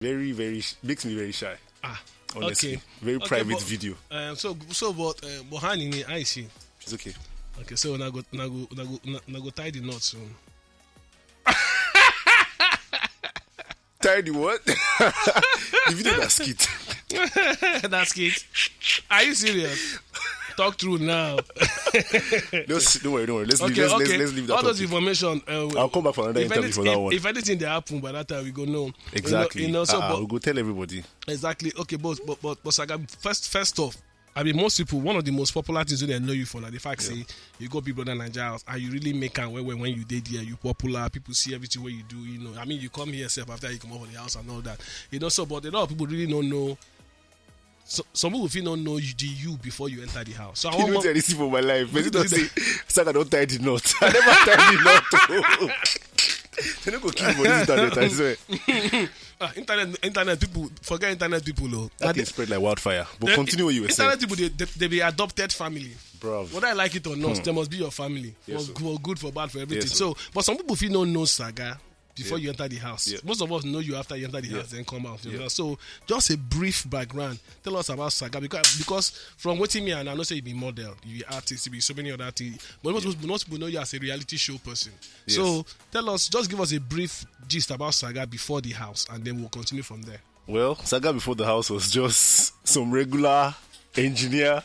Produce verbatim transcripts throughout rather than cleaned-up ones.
Very, very sh- makes me very shy. Ah, honestly, okay. Very okay, private but, video. Um, so so but um, but honey, I see. It's okay. Okay, so now go now go now go now go tie the knot soon. Tie the what? The video that's skit. That's skit. Are you serious? Talk through now. Just don't worry, don't worry. Let's okay, leave. Let's, okay. Let's, let's leave that. All those information. Uh, I'll come back for another interview anything, for that if, one. If anything they happen by that time, we go know. Exactly. You know, you know, so, uh, but, we'll go tell everybody. Exactly. Okay, but but but, but Saga, first first off, I mean, most people, one of the most popular things they know you for, like, the fact yeah. say you go Big Brother Naija house and you really make am well, well when you did there, you popular, people see everything what you do, you know. I mean, you come here yourself after you come out of the house and all that, you know. So, but a lot of people really don't know. So, some people, if you don't know you, the you before you enter the house. So I want to tell this for my life. But you don't say, Saga, don't tie the knot. I never tie the knot. They don't go kill me on this internet, I swear. Ah, internet, internet people, forget internet people, though. That can spread like wildfire. But continue what you were saying. Internet people, they, they, they be adopted family. Bro. Whether I like it or not, hmm. They must be your family. Yes, for, for good, for bad, for everything. Yes, so, but some people, if you don't know Saga before yeah. you enter the house. Yeah. Most of us know you after you enter the yeah. house, then come out. Yeah. So, just a brief background. Tell us about Saga because because from what me and I know say you be model, you be artist, you be so many other things. But most, yeah. most people know you as a reality show person. Yes. So tell us, just give us a brief gist about Saga before the house, and then we'll continue from there. Well, Saga before the house was just some regular engineer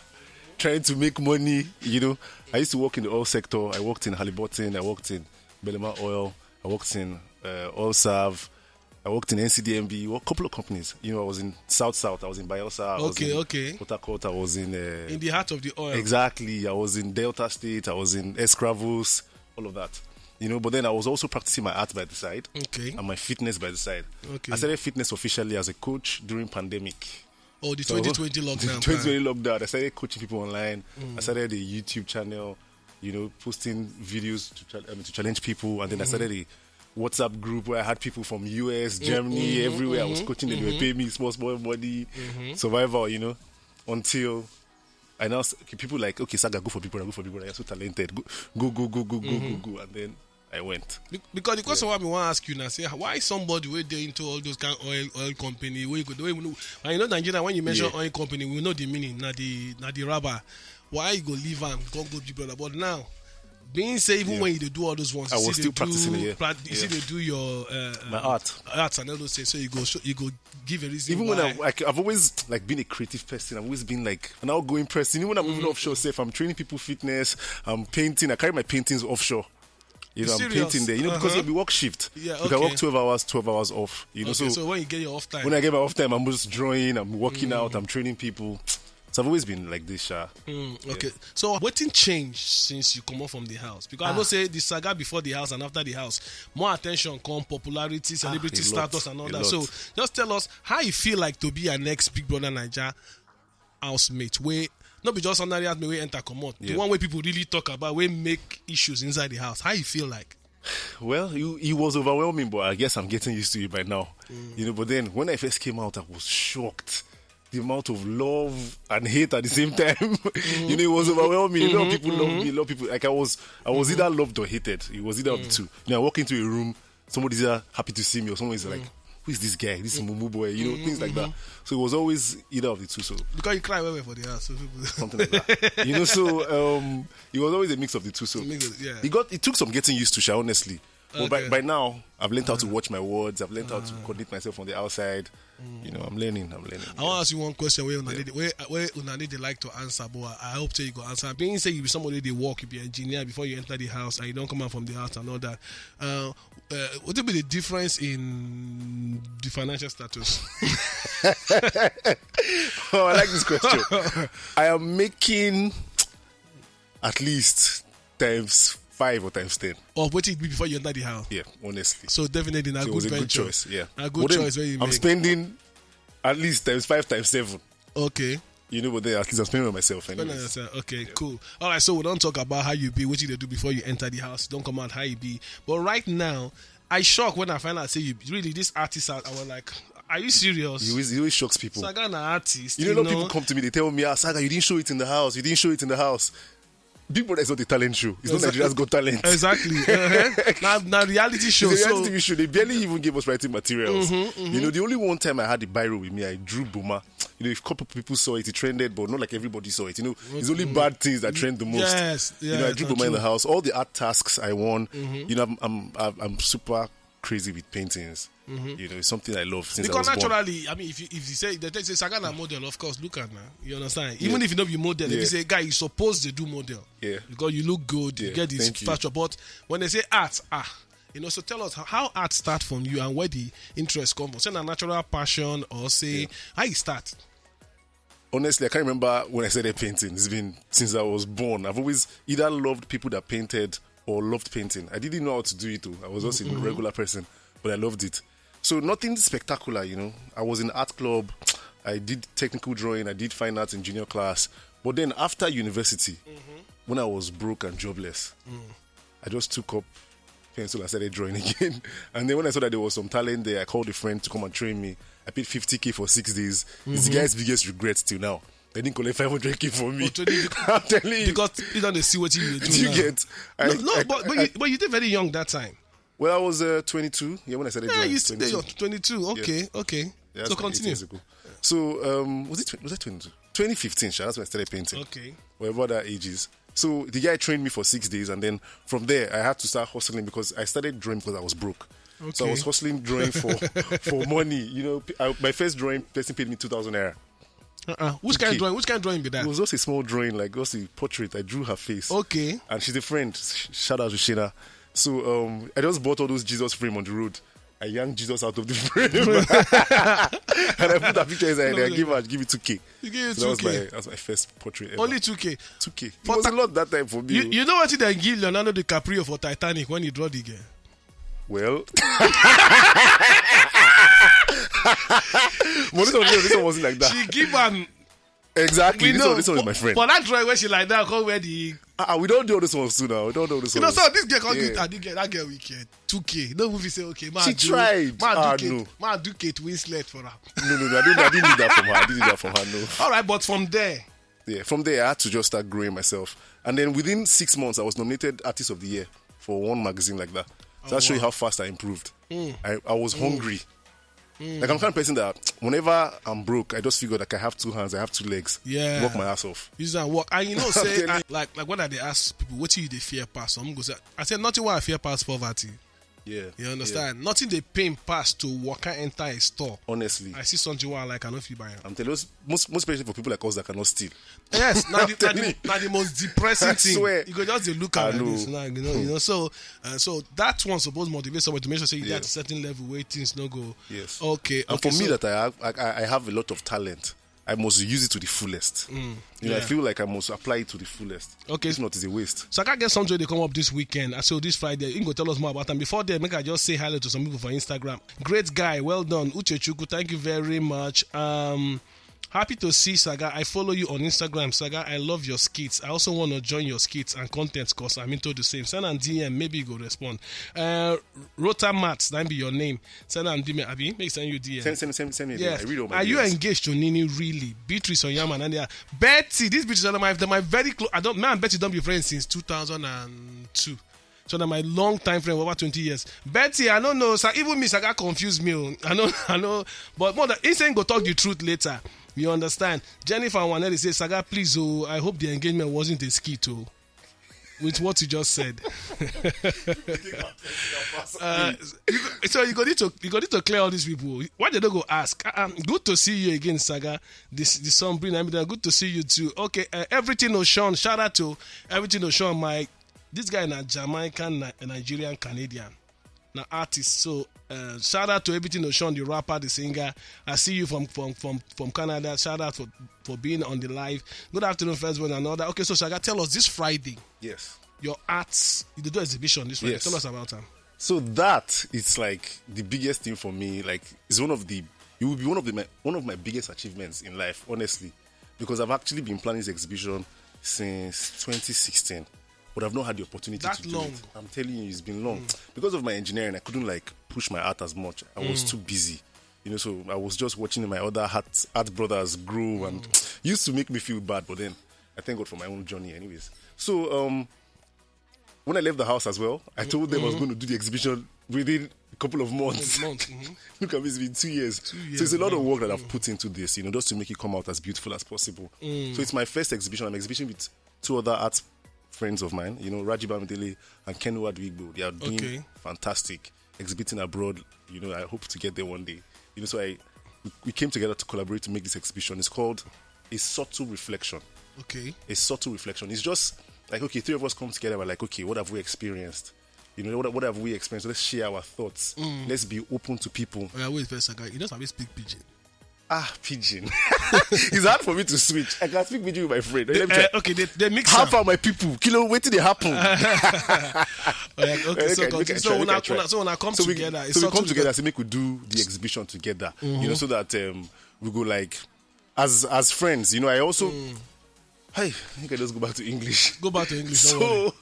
trying to make money. You know, I used to work in the oil sector. I worked in Halliburton. I worked in Belema Oil. I worked in uh, Oil Serve. I worked in N C D M B, a couple of companies. You know, I was in South South, I was in Bayelsa, I was okay, in okay. Port Harcourt, I was in uh, in the heart of the oil. Exactly, I was in Delta State, I was in Escravos, all of that. You know, but then I was also practicing my art by the side, okay, and my fitness by the side. Okay. I started fitness officially as a coach during pandemic. Oh, the so, twenty twenty lockdown. twenty twenty lockdown. I started coaching people online. Mm. I started a YouTube channel, you know, posting videos to, I mean, to challenge people, and then mm-hmm. I started a WhatsApp group where I had people from U S, mm-hmm. Germany, mm-hmm. everywhere. Mm-hmm. I was coaching them. Mm-hmm. They were paying me small, small money, mm-hmm. survival, you know, until I now people like, okay, Saga, go for people, go for people. You're so talented. Go, go, go, go, go, mm-hmm. go, go, go, and then I went. Because the question yeah. I want to ask you now, say why somebody where they into all those kind of oil oil company where you go, where you know, and you know Nigeria when you mention yeah. oil company, we know the meaning, not the not the rubber. Why you go leave and go go Big Brother? But now, being say even yeah. when you do all those ones, I was still practicing it. Yeah. Pra- you yeah. see they do your uh, my art, arts and all those things. So you go, so you go give a reason. Even why. When I, like, I've always like been a creative person. I've always been like an outgoing person. Even when I'm mm-hmm. moving offshore, say if I'm training people fitness, I'm painting. I carry my paintings offshore. You know, I'm painting there. You know, uh-huh. because we work shift. Yeah, okay. You can work twelve hours, twelve hours off. You know, okay, so, so when you get your off time, when I get my off time, I'm just drawing, I'm working mm. out, I'm training people. So I've always been like this, sha. Mm, okay. Yeah. So what thing changed since you come up from the house? Because ah. I know say the Saga before the house and after the house, more attention come, popularity, celebrity ah, status, lot, and all that. Lot. So just tell us how you feel like to be an ex Big Brother Naija housemate wey no be just ordinary housemate wey enter comot, yeah. the one wey people really talk about, wey make issues inside the house. How you feel like? Well, it, it was overwhelming, but I guess I'm getting used to it by now. Mm. You know, but then when I first came out, I was shocked. The amount of love and hate at the same time. Mm-hmm. You know, it was overwhelming. Mm-hmm. A lot of mm-hmm. people mm-hmm. loved me. A lot of people, like I was, I was mm-hmm. either loved or hated. It was either mm-hmm. of the mm. two. You know, I walk into a room, somebody's either happy to see me or someone's like, mm. who is this guy? This mm. mumu boy, you know, mm-hmm. things like that. Mm-hmm. So it was always either of the two. So because you cry well for the house, so people something like that. You know, so um, it was always a mix of the two. So of, yeah. it got it took some getting used to, sha, honestly. But okay. by, by now, I've learned how to watch my words. I've learned how to uh, coordinate myself on the outside. Mm. You know, I'm learning. I'm learning. I yeah. want to ask you one question where Unani, yeah. where, where Unani they like to answer, but I hope say you go answer. Being say you be somebody they work, you be engineer before you enter the house, and you don't come out from the house and all that. Uh, uh, what would be the difference in the financial status? Oh, I like this question. I am making at least times five or times ten. Of what it be before you enter the house. Yeah, honestly. So definitely not so good, it was a good choice. Yeah. A good well, choice. When you I'm make. spending at least times five times seven. Okay. You know, but then at least I'm spending on myself. Anyways. Yourself. Okay, yeah. cool. All right, so we don't talk about how you be, what you do before you enter the house. Don't come out how you be. But right now, I shock when I find out say you really this artist. I was like, are you serious? He always, he always shocks people. Saga na artist. You know, you know, people come to me, they tell me, ah, Saga, you didn't show it in the house. You didn't show it in the house. Big Brother is not a talent show. It's not Nigeria's Got Talent. Exactly. Uh-huh. Now, now reality show. It's a reality so T V show. They barely even gave us writing materials. Mm-hmm, mm-hmm. You know, the only one time I had the biro with me, I drew Boma. You know, if a couple people saw it, it trended, but not like everybody saw it. You know, it's only bad things that trend the most. Yes, yeah, you know, I drew Boma in the house. All the art tasks I won. Mm-hmm. You know, I'm, I'm I'm super crazy with paintings. Mm-hmm. You know, it's something I love since because I was naturally, born. I mean, if you if you say they say Saga na model, of course, look at now. You understand? Even yeah. If you know you model, yeah. If you say guy, you supposed to do model. Yeah. Because you look good, yeah. You get this stature. But when they say art, ah, you know, so tell us how, how art start from you and where the interest come from. Say a natural passion or say yeah. How you start? Honestly, I can't remember when I started painting. It's been since I was born. I've always either loved people that painted or loved painting. I didn't know how to do it though. I was just mm-hmm. a regular person, but I loved it. So nothing spectacular, you know. I was in art club. I did technical drawing. I did fine arts in junior class. But then after university, mm-hmm. When I was broke and jobless, mm. I just took up pencil and started drawing again. And then when I saw that there was some talent there, I called a friend to come and train me. I paid fifty K for six days. Mm-hmm. It's the guy's biggest regret till now. They didn't collect five hundred K for me. I'm telling you. Because you don't see what you do. Do you now. Get? I, no, no I, but, but, I, you, but you did very young that time. Well, I was uh, twenty-two. Yeah, when I started yeah, drawing. You still 22. Twenty-two. Okay, yeah. Okay. Yeah, so like continue. So, um, was it was that twenty-two? twenty fifteen, sha, that's when I started painting. Okay. Whatever that age is. So the guy trained me for six days, and then from there I had to start hustling because I started drawing because I was broke. Okay. So I was hustling drawing for for money. You know, I, my first drawing person paid me two thousand naira. Uh-uh. Which kind of drawing? Which kind of drawing be that? It was just a small drawing, like just a portrait. I drew her face. Okay. And she's a friend. Shout out to Shina. So um, I just bought all those Jesus frame on the road. I yanked Jesus out of the frame. And I put that picture inside no, there. No, I give her, give it two K. You gave it so two K. That was, my, that was my first portrait ever. Only two K. two K. It was a lot that time for me. You, you know what they give Leonardo DiCaprio for Titanic when he draw the girl? Well, but this one, this one wasn't like that. She give an Exactly. We this, know, one, this one is my friend. For that drawing where she like that, come where the. Uh, we don't do all this one soon now. We don't do all this. You know, so this girl can't yeah. do it. This girl, that girl wicked. Two K. No movie say okay. Man, she do, tried. Man, ah, do Kate, no. Man, do Kate Winslet for her. No, no, no. I didn't. I didn't need that from her. I didn't need that from her. No. All right, but from there. Yeah, from there I had to just start growing myself, and then within six months I was nominated Artist of the Year for one magazine like that. So oh, that shows wow. You how fast I improved. Mm. I, I was mm. Hungry. Mm. Like I'm the kind of person that whenever I'm broke, I just figure like I have two hands, I have two legs. Yeah. Work my ass off. Use that work. And you know, say I, like like when I they ask people, what do you they fear pass? Some go say, I said nothing what I fear pass poverty. Yeah. You understand? Yeah. Nothing they pain pass to work and enter a store. Honestly. I see something what I like, I don't feel buy. I'm telling you, most most especially for people like us that cannot steal. Yes, not the, not the, not the most depressing thing. You go just look at this, like, you know, you know. So, uh, so that one supposed motivate someone to make sure say you yeah. At a certain level where things no go. Yes. Okay. And okay, for so, me that I have, I, I have a lot of talent. I must use it to the fullest. Mm, you know, yeah. I feel like I must apply it to the fullest. Okay. If not, it's a waste. So I can't get something they come up this weekend. I so this Friday. You can go tell us more about them. Before then, make I just say hello to some people for Instagram. Great guy, well done, Uche Chuku. Thank you very much. Um, Happy to see Saga. I follow you on Instagram, Saga. I love your skits. I also want to join your skits and content because I'm into the same. Send an D M, maybe you go respond. Uh, Rota Mats, that be your name. Send an D M, Abi. Make send you D M. Send, send, send, send me. Yes. I read all my Are D Ms. You engaged to Nini really? Beatrice Onyama and they are Betty. This Beatrice Onyama, they're my very close. I don't man. Betty don't be friends since two thousand and two. So that my long time friend over twenty years. Betty, I don't know. Sir, even me, Saga confused me. Oh. I know, I know. But more than he saying go talk the truth later. You understand? Jennifer Wanelli says, Saga, please, oh, I hope the engagement wasn't a skit, oh. With what you just said. Uh, you, so you got to you got to clear all these people. Why they don't go ask? Uh, um, good to see you again, Saga. This this song bring me down. Good to see you too. Okay, uh, everything Oshon. Shout out to everything Oshon. My this guy na Jamaican, Nigerian, Canadian. Na artist. So uh, shout out to everything Oshon, the rapper, the singer. I see you from from from from Canada. Shout out for for being on the live. Good afternoon, first one another. Okay, so Saga, tell us this Friday. Yes. Your arts, you do exhibition this Friday. Yes. Tell us about them. So that it's like the biggest thing for me. Like it's one of the it will be one of the my, one of my biggest achievements in life, honestly, because I've actually been planning this exhibition since twenty sixteen, but I've not had the opportunity that to long. Do it. I'm telling you, it's been long mm. Because of my engineering. I couldn't like push my art as much. I mm. Was too busy, you know. So I was just watching my other art art brothers grow, and mm. Used to make me feel bad, but then I thank God for my own journey, anyways. So um, when I left the house as well, I told them I was going to do the exhibition within a couple of months. Months. Mm-hmm. Look at me, it's been two years. Two years. So it's a lot of work that I've put into this, you know, just to make it come out as beautiful as possible. Mm. So it's my first exhibition. I'm exhibiting with two other art friends of mine, you know, Raji Bamidele and Kenu Aduigbo. They are doing okay. Fantastic, exhibiting abroad. You know, I hope to get there one day. You know, so I we came together to collaborate to make this exhibition. It's called A Subtle Reflection. Okay. A Subtle Reflection. It's just like, okay, three of us come together. We're like, okay, what have we experienced? You know, what, what have we experienced? Let's share our thoughts. Mm. Let's be open to people. Oh, yeah, wait first, Saga. You know, I speak pidgin. Ah, pidgin. It's hard for me to switch. I can speak pidgin with my friend. They, uh, okay, they, they mix. How far, my people? Kilo, wait till they happen. Oh, yeah, okay, so, okay, so when I, so when I come so together, we, so we come together. So make we do the exhibition together. Mm-hmm. You know, so that um, we go like as as friends. You know, I also. Mm. Hey, I think I just go back to English. Go back to English. So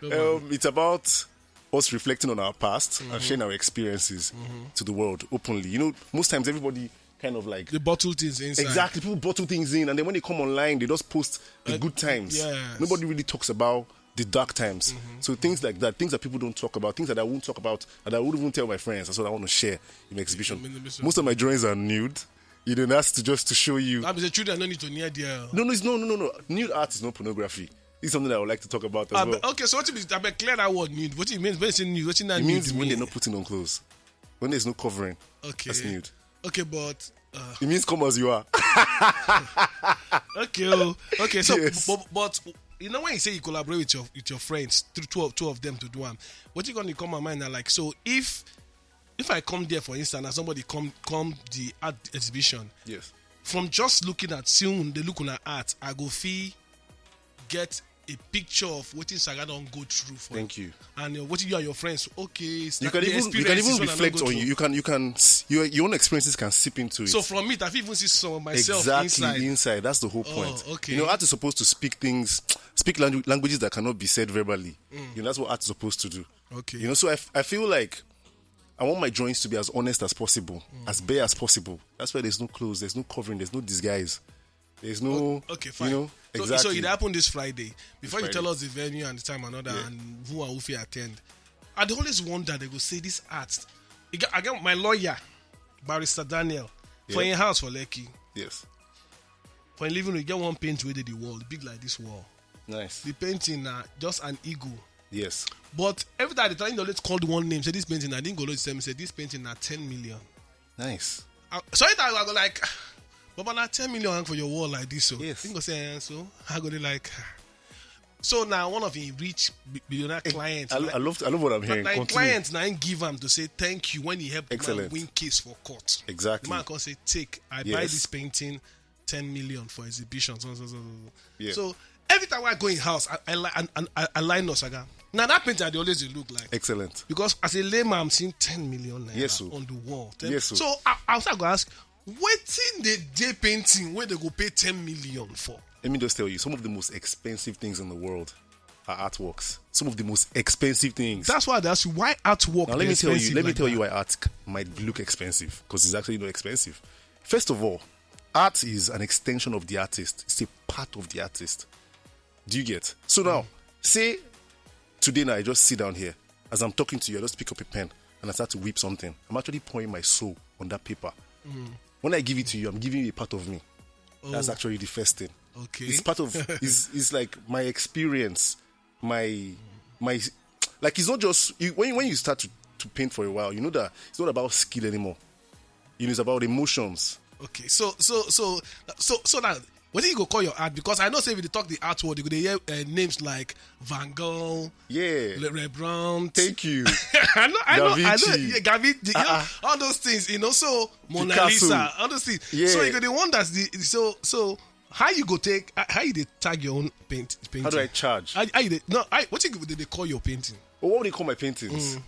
um, it's about us reflecting on our past mm-hmm. and sharing our experiences mm-hmm. to the world openly. You know, most times everybody kind of like they bottle things inside. Exactly, people bottle things in, and then when they come online, they just post the uh, good times. Yes. Nobody really talks about the dark times. Mm-hmm. So things like that, things that people don't talk about, things that I won't talk about, that I wouldn't even tell my friends. That's what I want to share in the exhibition. Most of my drawings are nude. You know, that's to just to show you. I mean, the children don't need to near there. No, no, it's no, no, no, no. Nude art is not pornography. It's something that I would like to talk about as uh, well. Okay, so what you mean? I mean, clear that word nude. What do you mean when you say nude? What you mean? It means when they're not putting on clothes, when there's no covering. Okay. That's nude. Okay, but uh, it means come as you are. Okay, oh, okay. So, yes. but, but you know when you say you collaborate with your with your friends, through two of two of them to do one, what you gonna come my mind now? Like, so if if I come there for instance, and somebody come come the art exhibition, yes. From just looking at seeing they look on art, I go feel get a picture of what Saga don't go through for. Thank you. And uh, what you and your friends, okay. You can even you can even reflect on you. You can you can your your own experiences can seep into it. So from it, I've even seen some of myself exactly inside. Inside. That's the whole point. Oh, okay. You know, art is supposed to speak things, speak langu- languages that cannot be said verbally. Mm. You know, that's what art is supposed to do. Okay. You know, so I, f- I feel like I want my drawings to be as honest as possible, mm. as bare as possible. That's why there's no clothes, there's no covering, there's no disguise. There's no. Okay, fine. You know, so, exactly. So it happened this Friday. Before you tell us the venue and the time and all that, yeah. And who and who fit attend, I dey always wonder. They go say this art. Again, my lawyer, Barrister Daniel, yeah. For your house for Lekki. Yes. For your living room, you get one paint wey dey the wall, big like this wall. Nice. The painting na just an eagle. Yes. But every time they try, they always call the one name. Say this painting, I didn't go load the same. Say this painting na ten million. Nice. Uh, so I, I go like, Baba, na ten million hang for your wall like this. So yes. I go say, eh, so I go dey like. So now one of him rich billionaire clients. I, I love, I love what I'm hearing. But my clients now give him to say thank you when he helped the man win case for court. Exactly. The man can say, take, I yes. buy this painting, ten million for exhibition. So, so, so, so. Yeah. So every time I go in house, I, I, I, I, I line us again. Now that painting I always look like. Excellent. Because as a layman, I'm seeing ten million naira yes, on the wall. Ten, yes, so I, I was going to ask, wetin dey dey painting wey they go pay ten million for? Let me just tell you, some of the most expensive things in the world are artworks. Some of the most expensive things. That's why I ask you why artwork. Now let me tell you. Let me tell you why art might look expensive because it's actually not expensive. First of all, art is an extension of the artist. It's a part of the artist. Do you get? So now, mm. Say today now I just sit down here as I'm talking to you. I just pick up a pen and I start to whip something. I'm actually pouring my soul on that paper. Mm. When I give it to you, I'm giving you a part of me. Oh. That's actually the first thing. Okay. It's part of it's, it's like my experience, my my like it's not just you, when when you start to, to paint for a while, you know that it's not about skill anymore. You know, it's about emotions. Okay, so so so so so now what do you go call your art? Because I know say if you talk the art world, you go dey hear uh, names like Van Gogh, yeah, Le- Rembrandt. Thank you. I know, I know, I know. Yeah, Gavi, you know, uh-uh. All those things, you know. So Mona Picasso. Lisa, all those things. Yeah. So you go dey wonder the so so how you go take uh, how you dey tag your own paint painting? How do I charge? How, how you dey, no, I what you go dey call your painting? Well, what would they call my paintings? Mm.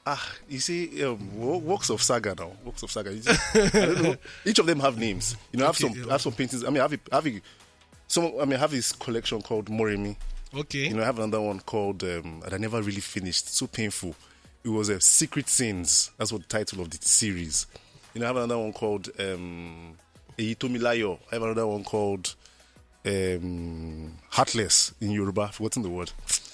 Ah, you see, um, works of saga now. Works of saga. You see, I don't know. Each of them have names. You know, I have okay, some, yeah, I have some paintings. I mean, I have a, I have a, some. I mean, I have this collection called Moremi. Okay. You know, I have another one called um, that I never really finished. So painful. It was a uh, Secret Sins. That's what the title of the series. You know, I have another one called um, Eyitomilayo. I have another one called um, heartless in Yoruba. I've forgotten the word.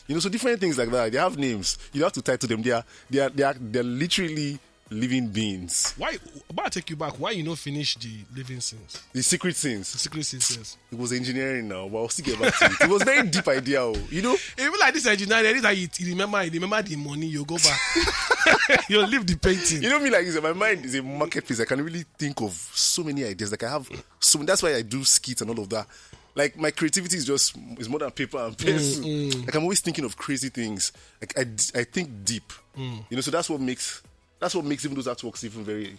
You know, so different things like that. They have names. You have to title them. They are they are they are they're literally living beings. Why? But I take you back. Why you no finish the living sins? The secret sins. Secret sins, yes. It was engineering now, but I'll still get back to it. It was very deep idea, oh, you know. Even like this engineering, this like you remember, you remember the money, you go back, you leave the painting. You know me like this. My mind is a marketplace. I can really think of so many ideas. Like I have so many, that's why I do skits and all of that. Like my creativity is just is more than paper and pencil. Like I'm always thinking of crazy things. Like I, I think deep. You know, so that's what makes that's what makes even those artworks even very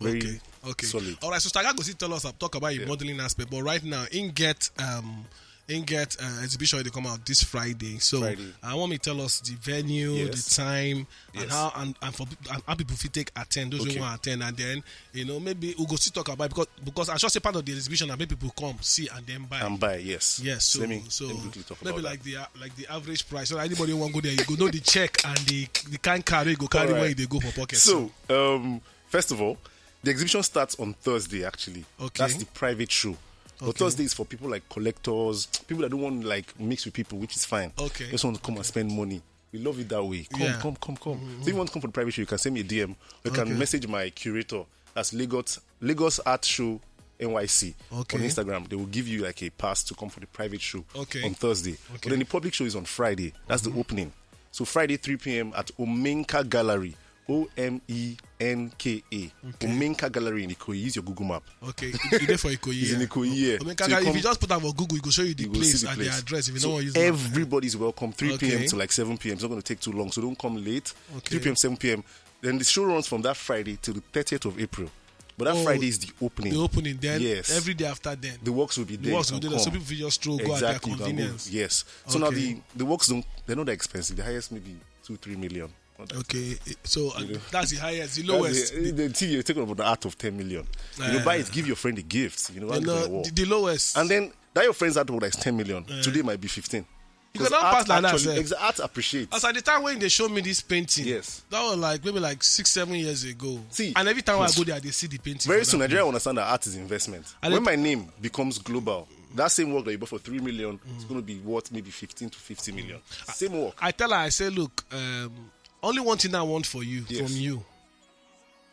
very Okay, okay. Solid. All right, so Staga go still tell us, uh, talk about your modeling aspect, but right now, in get um, in get uh, exhibition they come out this Friday. So Friday. I want me to tell us the venue, Yes. the time, and Yes. how and, and for and how people fit take attend those Okay. who want attend, and then you know maybe we go still talk about it because because I sure say part of the exhibition and make people come see and then buy. And buy, yes. Yes, so let me, so let me quickly talk maybe about like the uh, like the average price. So anybody want go there, you go know the check and the the kind car you go carry All when right. you go for pocket. So, um, first of all, the exhibition starts on Thursday. Actually, Okay. That's the private show. But Okay. Thursday is for people like collectors, people that don't want to like mix with people, which is fine. Okay. Just want to come and spend money. We love it that way. Come, Yeah. come, come, come. So if you want to come for the private show, you can send me a D M. You can Okay. message my curator. That's Lagos Lagos Art Show N Y C Okay. on Instagram. They will give you like a pass to come for the private show Okay. on Thursday. Okay. But then the public show is on Friday. That's the opening. So Friday, three p.m. at Omenka Gallery. O M E N K A. Okay. Omenka Gallery in Ikoyi. Use your Google Map. Okay, you, you there for Ikoyi. It's in Yeah. Ikoyi, yeah. Omenka So you Gallery, if come- you just put down for Google, you go show you the You go place see the and place. The address. If you So don't want to use that. Everybody's welcome. Three p.m. Okay. to like seven p.m. It's not going to take too long, so don't come late. Okay. Three p.m., seven p.m. Then the show runs from that Friday till the thirtieth of April. But that Oh, Friday is the opening. The opening, then Yes. Every day after then. The works will be there. The works You will can do that. So come. People just stroll go at their Exactly. You can go. Convenience. Yes. So now Okay. the the works don't they're not that expensive. The highest maybe two three million. Not that Okay, so uh, You know? that's the highest, the That's lowest. the, the thing you're taking about the art of ten million. You know, Eh. buy it, give your friend a gift. You know, The, hand it on lo- the wall. the, the lowest. And then that your friend's artwork that is ten million. Today might be fifteen. You 'Cause cannot art pass like that, actually- sir. ex- Art appreciates. As at the time when they showed me this painting, Yes. that was like maybe like six, seven years ago. See, and every time I go there, they see the painting. Very for soon, that Nigeria place. Understand that art is investment. And When it- my name becomes global, that same work that you bought for three million is going to be worth maybe fifteen to fifty million. Same work. I tell her, I say, look, um, only one thing I want for you, Yes. from you,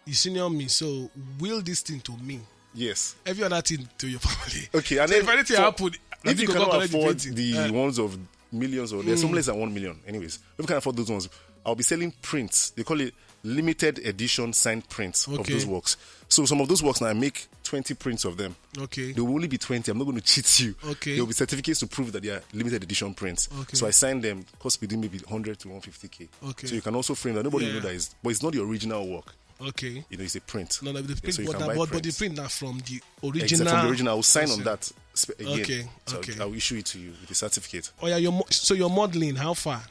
you senior me, so will this thing to me. Yes. Every other thing to your family. Okay, and So then if anything for- happen, If you go cannot collect the afford painting. the Uh, ones of millions or there's some less than one million, anyways, if you can afford those ones, I'll be selling prints. They call it limited edition signed prints of Okay. Those works. So some of those works now, I make twenty prints of them. Okay. There will only be twenty. I'm not going to cheat you. Okay. There will be certificates to prove that they are limited edition prints. Okay. So I sign them, cost within maybe one hundred to one fifty K. Okay. So you can also frame that. Nobody Yeah. will know that is, but it's not the original work. Okay. You know, it's a print. No, no, the print, So you but, can that, buy but, but the prints. Print now from the Exactly, original. From the original. I will sign on person. That sp- again. Okay, So okay. I will issue it to you with a certificate. Oh yeah, your mo- so your modeling, how far?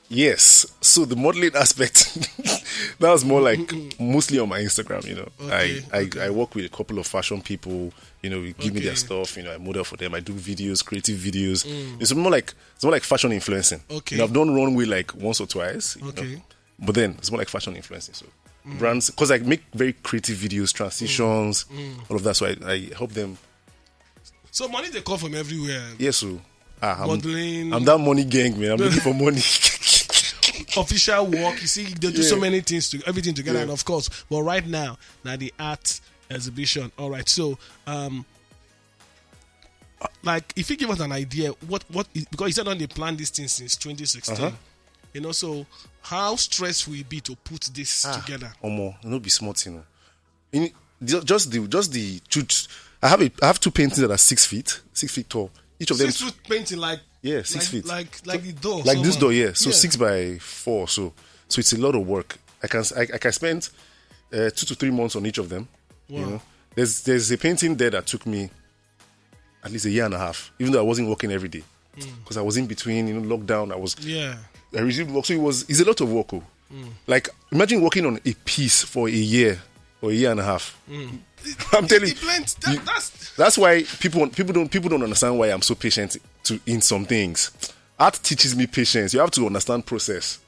Yes. So the modeling aspect, that was more like mostly on my Instagram. You know, Okay, I, I okay. I work with a couple of fashion people. You know, we give me their Okay. stuff. You know, I model for them. I do videos, creative videos. Mm. It's more like it's more like fashion influencing. Okay. You know, I've done runway like once or twice. You know, Okay. but then it's more like fashion influencing. So brands, because I make very creative videos, transitions, Mm. all of that. So I, I help them. So money they come from everywhere. Yes, so ah, I'm, Modeling. I'm that money gang, man. I'm looking for money. Official work. You see, they do so Yeah. many things to everything together, Yeah. And of course, but right now, now the art exhibition. All right, so um, like if you give us an idea, what what is, because you said on they plan this thing since twenty sixteen. Uh-huh. You know, so how stressful will it be to put this Ah, together? Omo, no be small thing. Oh. In, ju- just the just the two. I have a I have two paintings that are six feet, six feet tall. Each of them, Six foot painting like Yeah, six like, feet. like like the door, like this somehow. Door, yeah. So Yeah. Six by four, so so it's a lot of work. I can I, I can spend uh, two to three months on each of them. Wow. You know, there's there's a painting there that took me at least a year and a half, even though I wasn't working every day, Mm. because I was in between, you know, lockdown. I was Yeah. I resumed work, so it was it's a lot of work. Oh. Mm. Like imagine working on a piece for a year or a year and a half. Mm. I'm telling you, It blends. That, you- that's that's why people people don't people don't understand why I'm so patient to in some things. Art teaches me patience. You have to understand process.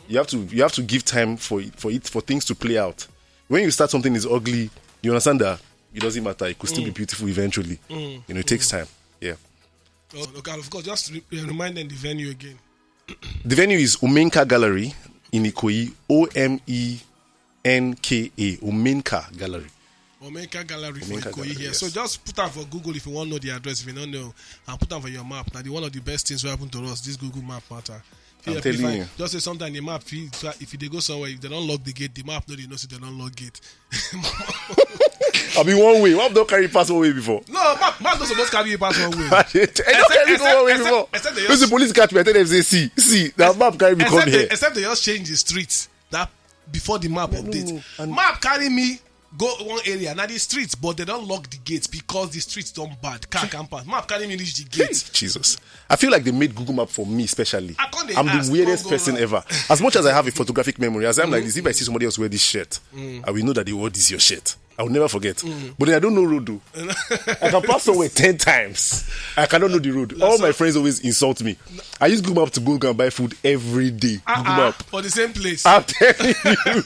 You have to you have to give time for it, for it for things to play out. When you start something is ugly, you understand that it doesn't matter. It could still be beautiful eventually. You know, it takes time. Yeah. Oh, okay, of course, just re- remind them the venue again. The venue is Omenka Gallery in Ikoyi. O M E N K A. Omenka Gallery. Omenka Gallery for Omenka Ikoyi Gallery, here. Yes. So just put am for Google if you wan know the address, if you no know, and put am for your map. Now the one of the best things wey happen to us, this Google map matter. I'm Here, telling if I- you. Just say sometimes the map, if, if you dey go somewhere, if they don't lock the gate, the map no dey know say they don't lock gate. I be one way. What don't carry pass one way before? No, map, map no suppose carry you pass one way. I don't carry Except- go one way except- before. except they If the just- police catch me, I tell them say, see, see, that map carry me come except, here. They, except they just change the street that before the map update. No, and- Map carry me go one area, now the streets, but they don't lock the gates because the streets don't bad. Car can pass. Map carry me reach the gate. Jesus. I feel like they made Google Map for me specially. I can't dey I'm ask, the weirdest come go person map. Ever. As much as I have a photographic memory, as I'm like this, if I see somebody else wear this shirt, I will know that they wore this your shirt. I will never forget. But then I don't know road though. I can pass somewhere ten times. I cannot know the road. All my friends always insult me. I use Google Map to go and buy food every day. Google Ah, Map. for the same place. I'm telling you.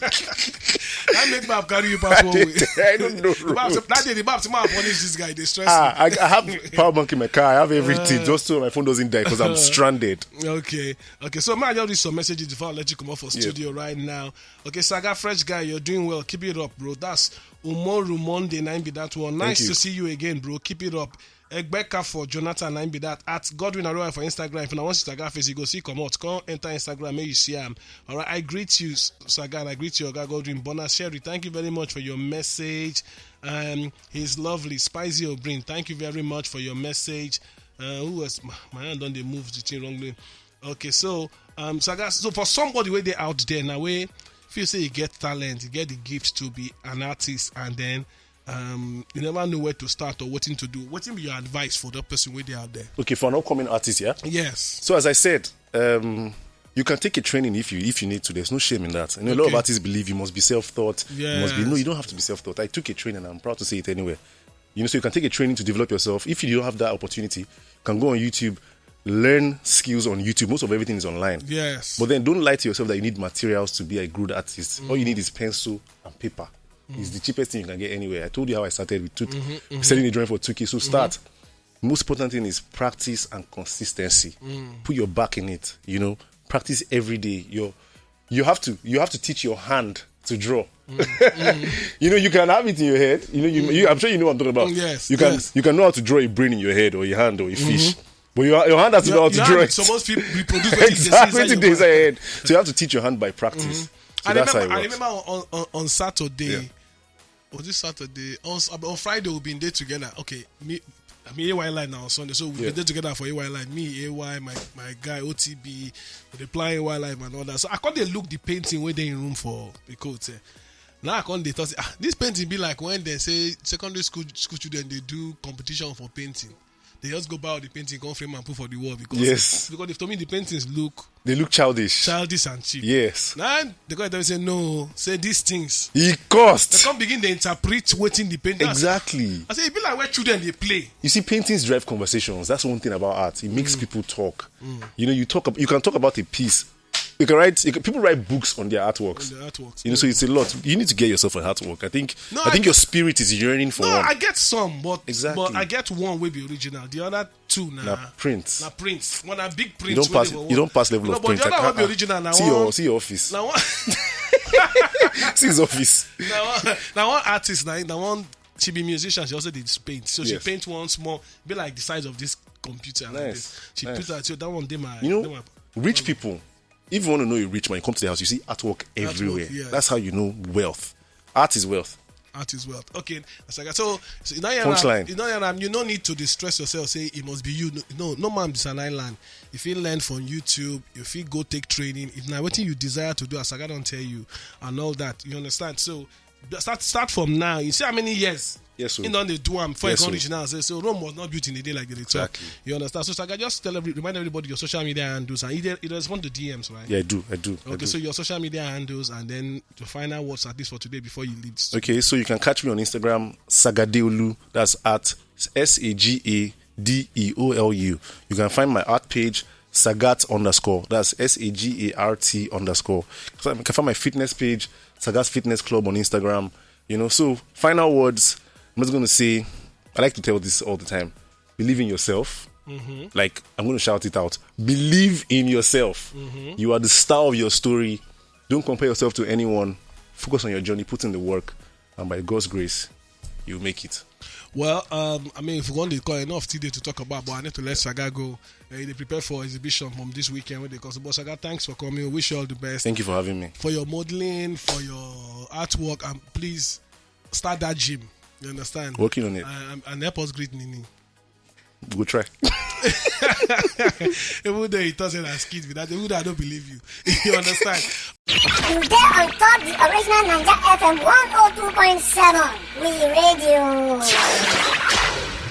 That make map carry you pass one way. I don't know The map, road. That day, the map, map punish this guy. They stress Ah, me. I, I have power bank in my car. I have everything just so my phone doesn't die because I'm stranded. Okay, okay. So, man, I just read some messages before I let you come off for studio right now. Okay, Saga Fresh guy, you're doing well. Keep it up, bro. That's Umoru Monday. Nine be that one. Nice you. To see you again, bro. Keep it up. Egbeka for Jonathan, nine be that. At Godwin Aroy for Instagram. If you want to Saga face, you go see come out. Come enter Instagram, make you see him. All right, I greet you, Saga, and I greet you, Oga Godwin. Bona Sherry, thank you very much for your message. Um, he's lovely, Spicy Obrin. Thank you very much for your message. Uh, who was my, my hand on the move the thing wrongly? Okay, so um, so I guess so for somebody where they out there now, where if you say you get talent, you get the gift to be an artist, and then um, you never know where to start or what to do. What be your advice for that person where they out there? Okay, for an upcoming artist, yeah. Yes. So as I said, um, you can take a training if you if you need to. There's no shame in that. And a lot of Okay. Artists believe you must be self-taught. You must be no, Yes. You don't have to be self-taught. I took a training. I'm proud to say it anyway. You know, so you can take a training to develop yourself. If you don't have that opportunity, you can go on YouTube, learn skills on YouTube. Most of everything is online. Yes. But then don't lie to yourself that you need materials to be a good artist. All you need is pencil and paper. It's the cheapest thing you can get anywhere. I told you how I started with two, selling a drawing for two K. So start. Most important thing is practice and consistency. Put your back in it. You know, practice every day. You you have to you have to teach your hand to draw. You know, you can have it in your head. You know, you, you I'm sure you know what I'm talking about. Mm, yes, You can yes. You can know how to draw a brain in your head or your hand or a fish. But your, your hand has to know how to Your draw hand it. Supposed to be produced Exactly, what days ahead. So you have to teach your hand by practice. So I that's remember, how I it works. remember on, on, on Saturday. Yeah. Was this Saturday? On, on Friday, we've been there together. Okay, me, I mean, A Y Live now on Sunday, so we've Yeah. been there together for A Y Live. Me, A Y, my, my guy O T B, we dey plan A Y Live and all that. So I come dey look the painting where they in room for the coat. Eh. Now I come dey talk say, ah, this painting be like when they say secondary school school children they do competition for painting. They just go buy all the painting, come frame and put for the wall because Yes. Because they told me the paintings look They look childish. Childish and cheap. Yes. Now they go and tell me say no, say these things. It They costs. Come begin to interpret what's in the paint. That's- Exactly. I say it be like where children they play. You see, paintings drive conversations. That's one thing about art. It makes people talk. You know, you talk. ab- You can talk about a piece. You can write. You can, people write books on their artworks. On the artworks. You know, so it's a lot. You need to get yourself an artwork. I think. No, I think I- your spirit is yearning for No, one. I get some, but Exactly. But I get one will be original. The other two na Na prints. Na prints. One na big You prints. don't pass. Wey dey You don't pass level no, of but print. The I other one can't- be original. Na see one, your see your office. Na one. See his office. Na one. Na one artist. Na na one. She be musician. She also did paint. So she Yes. paint one small, be like the size of this computer. Like Nice, this. She nice. put that. So that one dey my. You know, dey my- rich people. If you want to know a rich man, you come to the house. You see artwork everywhere. Yes. That's how you know wealth. Art is wealth. Art is wealth. Okay, that's like so. So you know, Punchline. You know, you no need to distress yourself. Say it must be you. No, no, no man is an island. If you learn from YouTube, if you go take training, if now what you desire to do, as I don't tell you, and all that, you understand. So start start from now. You see how many years Yes, sir. You know they do am before Yes, you come sir. Reach now. Say, so Rome was not built in a day like the talk. Exactly. You understand? So, so I can just tell every, remind everybody your social media handles and you, dey- you dey respond to D Ms, right? Yeah, I do. I do. I Okay, do. So your social media handles and then your final words at least for today before you leave. Okay, so you can catch me on Instagram, Sagadeolu. That's at S A G A D E O L U. You can find my art page, Sagat underscore. That's S A G A R T underscore. So you can find my fitness page, Sagat Fitness Club on Instagram. You know, so final words, I'm just going to say, I like to tell this all the time. Believe in yourself. Like, I'm going to shout it out. Believe in yourself. You are the star of your story. Don't compare yourself to anyone. Focus on your journey, put in the work, and by God's grace, you'll make it. Well, um, I mean, if we want to call enough today to talk about, but I need to let Saga go. Uh, they prepare for exhibition from this weekend when they come. But Saga, thanks for coming. Wish you all the best Thank you for having me. For your modeling, for your artwork, and please start that gym. You understand? Working on it. And, and help us greet Nini. We'll try. Even though he doesn't ask kids with that, even though I don't believe you. You understand? You dey on top the original Naija F M one oh two point seven. We radio.